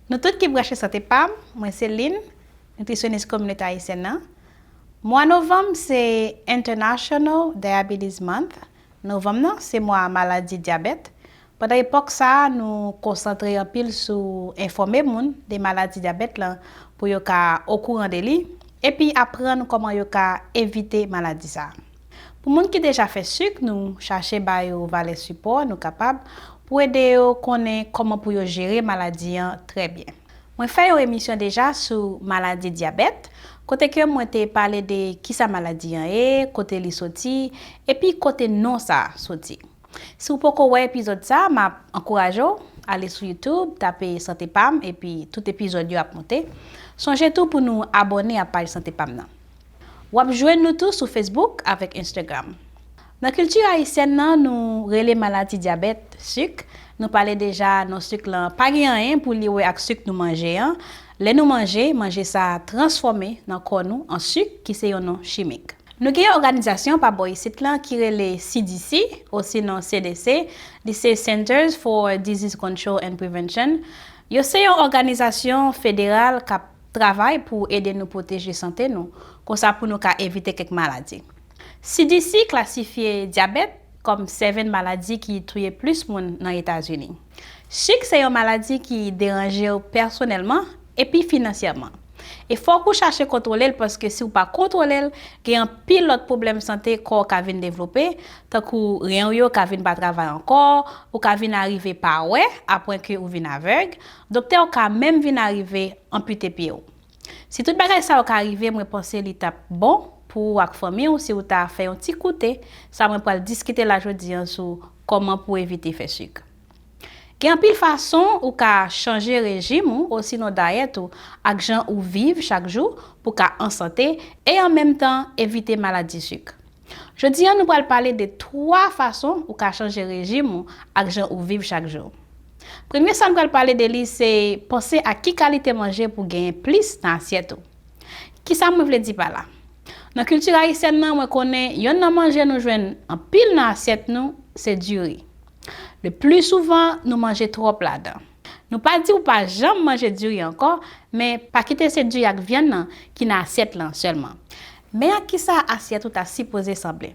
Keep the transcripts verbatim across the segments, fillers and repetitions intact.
Nou tout ki branche Sante Pam, mwen se Lynn, nitrisyonis kominote ayisyèn nan. Mwa novanm se International Diabetes Month. Novanm nan se mwa maladi dyabèt. Pandan epòk sa a, nou konsantre anpil sou enfòme moun de maladi dyabèt lan pou yo ka okouran de li, epi aprann kòman yo ka evite maladi sa a. Pou moun ki deja fè sik, nou chache ba yo valè sipò nou kapab pou ede yo konnen kòman pou yo jere maladi an trè byen. Mwen fè yon emisyon deja sou maladi dyabèt, kote ke mwen te pale de kisa maladi an ye, kote li soti, epi kote non sa a soti. Si w poko wè epizòd sa a, m ap ankouraje w ale sou YouTube, tape Sante Pam, epi tout epizòd yo ap monte. Sonje tou pou nou abòne a paj Sante Pam nan. W ap jwenn nou tou sou Facebook avèk Instagram. Nan kilti ayisyèn nan, nou rele maladi dyabèt sik. Nou pale deja non sik lan pa gen anyen pou li wè ak sik nou manje an. Lè nou manje, manje sa a transfòme nan kò nou an sik ki se yon non chimik. Nou gen yon òganizasyon pa bò isit lan ki rele C D C, osinon C D C, li se Centers for Disease Control and Prevention. Yo se yon òganizasyon federal k ap travay pou ede nou pwoteje sante nou, konsa pou nou ka evite kèk maladi. C D C klasifye dyabèt kòm sèven maladi ki touye plis moun nan Etazini. Sik se yon maladi ki deranje w pèsonèlman epi finansyèman. E fòk ou chache kontwole l, paske si w pa kontwole l, gen anpil lòt pwoblèm sante kò w ka vin devlope, tankou ren w yo ka vin pa travay ankò, ou ka vin arive pa wè apre ke ou vin avèg, doktè w ka menm vin arive anpite pye w. Si tout bagay sa yo ka rive, mwen panse li t ap bon pou ou ak fanmi w si w ta fè yon ti koute sa mwen pral diskite la jodi an sou kòman pou evite fè sik. Gen anpil fason ou ka chanje rejim ou osinon dayèt ou ak jan ou viv chak jou pou ka an sante e an menm tan evite maladi sik. Jodi an, nou pral pale de twa fason ou ka chanje rejim ou ak jan ou viv chak jou. Premye sa m pral pale de li se panse a ki kalite manje pou genyen plis nan asyèt ou. Kisa mwen vle di pa la? Nan kilti ayisyèn nan, mwen konnen yonn nan manje nou jwenn anpil nan asyèt nou se diri. Le pli souvan, nou manje twòp ladan. Nou pa di w pa janm manje diri ankò, men pa kite se diri ak vyann nan ki nan asyèt lan sèlman. Men ak kisa asyèt ou ta sipoze sanble.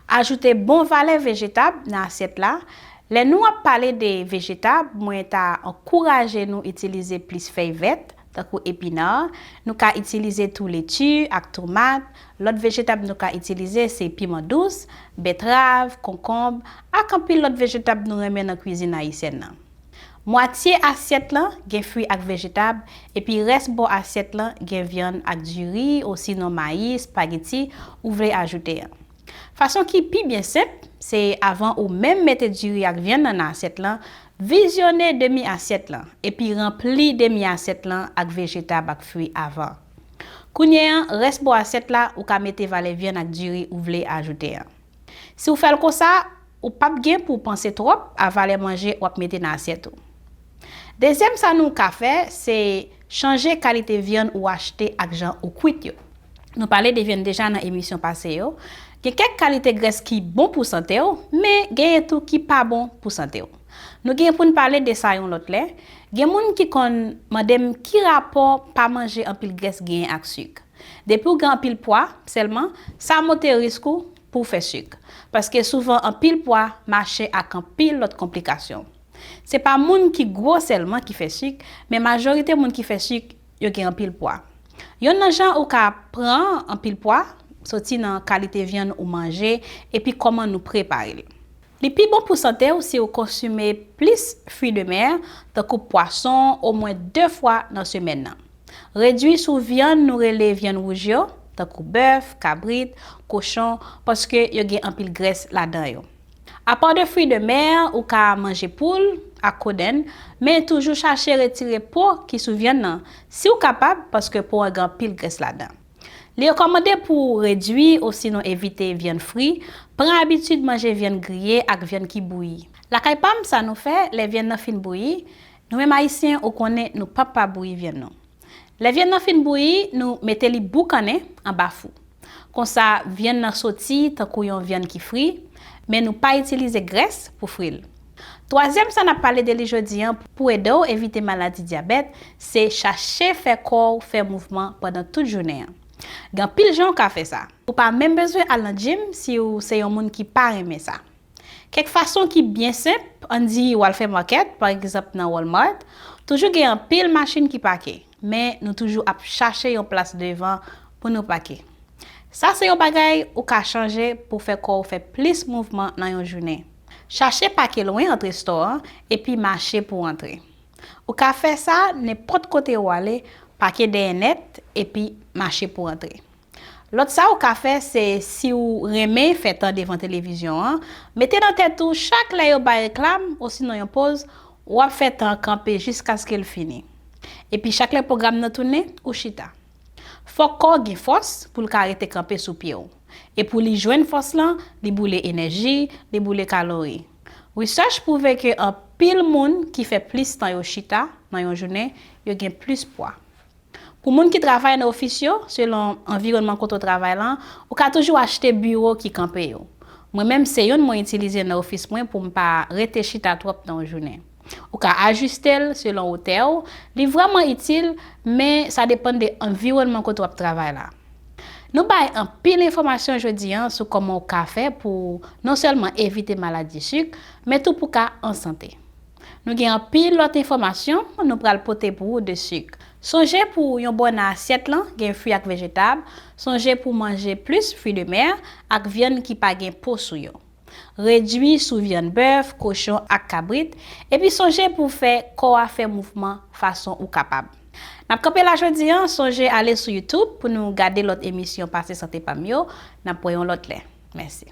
Ajoute bon valè vejetab nan asyèt la. Lè nou ap pale de vejetab, mwen ta ankouraje nou itilize plis fèy vèt, tankou epina, nou ka itilize tou leti ak tomat. Lòt vejetab nou ka itilize se piman dous, bètrav, konkonb, ak anpil lòt vejetab nou renmen nan kwizin ayisyèn nan. Mwatye asyèt lan gen fwi ak vejetab, epi rès bò asyèt lan gen vyann ak diri, osinon mayi, espageti, ou vle ajoute an. Fason ki pi byen senp, se avan ou menm mete diri ak vyann nan nan asyèt lan, vizyone demi asyèt lan, epi ranpli demi asyèt lan ak vejetab ak fwi avan. Kounye an, rès bò asyèt la, ou ka mete valè vyann ak diri ou vle ajoute an. Si w fè l konsa, ou p ap gen pou w panse twòp a valè manje w ap mete nan asyèt ou. Dezyèm sa nou ka fè, se chanje kalite vyann ou achte ak jan ou kwit yo. Nou pale de vyann deja nan emisyon pase yo. Gen kèk kalite grès ki bon pou sante w, men genyen tou ki pa bon pou sante w. Nou gen pou n pale de sa yon lòt lè. Gen moun ki konn mande m ki rapò pa manje anpil grès genyen ak sik. Depi w gen anpil pwa sèlman, sa monte risk ou pou w fè sik. Paske souvan anpil pwa mache ak anpil lòt konplikasyon. Se pa moun ki gwo sèlman ki fè sik, men majorite moun ki fè sik, yo gen anpil pwa. Yonn nan jan ou ka pran anpil pwa, soti nan kalite vyann ou manje, epi kòman nou prepare l. Li pi bon pou sante w si w konsime plis fwi de mè, tankou pwason, omwen de fwa nan semèn nan. Redui sou vyann nou rele vyann wouj yo, tankou bèf, kabrit, kochon, paske yo gen anpil grès ladan yo. Apa de fwi de mè, ou ka manje poul ak kodenn, men toujou chache retire po ki sou vyann nan, si w kapab, paske po an gen anpil grès ladan. Li rekòmande pou w redui osinon evite vyann fri, pran abitid manje vyann griye ak vyann ki bouyi. Lakay pa m, sa nou fè, lè vyann nan fin bouyi, nou menm Ayisyen, ou konnen nou p ap pa bouyi vyann nou. Lè vyann nan fin bouyi, nou mete li boukannen anba fou. Konsa, vyann nan soti tankou yon vyann ki fri, men nou pa itilize grès pou fri l. Twazyèm sa n ap pale de li jodi an pou ede w evite maladi dyabèt, se chache fè kò w fè mouvman pandan tout jounen an. Gen anpil jan w ka fè sa. Ou pa menm bezwen al nan gym si w se yon moun ki pa renmen sa. Kèk fason ki byen senp, ann di w al fè makèt, pa egzanp nan Walmart, toujou gen anpil machin ki pake, men nou toujou ap chache yon plas devan pou nou pake. Sa se yon bagay ou ka chanje pou fè kò w fè plis mouvman nan yon jounen. Chache pake lwen ant restò an epi mache pou w antre. Ou ka fè sa nenpòt kote ou ale, pake dèyè nèt epi mache pou w antre. Lòt sa ou ka fè se si w renmen fè tan devan televizyon an, mete nan tèt ou chak lè yo bay reklam osinon yon poz, w ap fè tan kanpe jiskaske l fini. Epi chak lè pwogram nan tounen, ou chita. Fòk kò w gen fòs pou l ka rete kanpe sou pye w. E pou li jwenn fòs lan, li boule enèji, li boule kalori. Research pwouve ke anpil moun ki fè plis tan yo chita nan yon jounen, yo gen plis pwa. Pou moun ki travay nan ofis yo, selon anviwònman kote w travay lan, ou ka toujou achte biwo ki kanpe yo. Mwen menm se youn mwen itilize nan ofis mwen pou m pa rete chita twòp nan yon jounen. Ou ka ajiste l selon wotè w, li vrèman itil, men sa depann de anviwònman kote w ap travay la. Nou bay anpil enfòmasyon jodi an sou kòman w ka fè pou non sèlman evite maladi sik, men tou pou ka an sante. Nou gen anpil lòt enfòmasyon nou pral pote pou ou de sik. Sonje pou yon bò nan asyèt lan gen fwi ak vejetab, sonje pou manje plis fwi de mè ak vyann ki pa gen po sou yo. Redwi sou vyann bèf, kochon ak kabrit, epi sonje pou fè kò a fè mouvman fason ou kapab. N ap kanpe la jodi an, sonje ale sou YouTube pou nou gade lòt emisyon Pase Sante Pa m yo. N ap wè yon lòt lè. Mèsi.